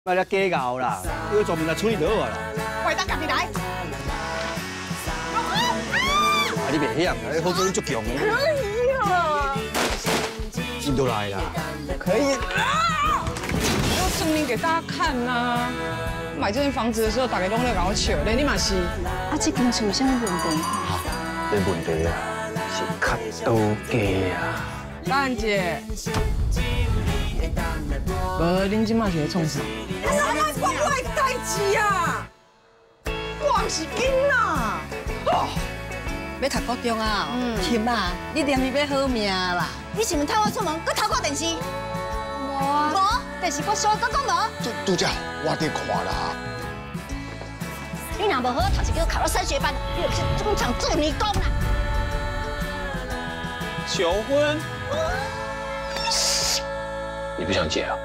莫咧假𠢕啦，你專門來處理就好啦。我當家己來。啊，你袂曉，你好做你足強的。可以啊。進都來啦。可以。要證明給大家看啊！買這間房子的時候，大家攏咧共我笑，連你嘛是。啊，這間厝有啥物問題？這問題啊，是較多家啊。蘭姐，無，恁這馬是咧創啥？你莫講我的代誌啊！我毋是囡仔。欲讀高中啊？添啊！你念伊欲好命啦！你是毋是趁我出門，閣偷看電視？無啊。無，電視閣燒，閣講無。拄才我佇看啦。你若無好好讀書，叫考到升學班，你就去工廠做女工啦。求婚？你不想結啊？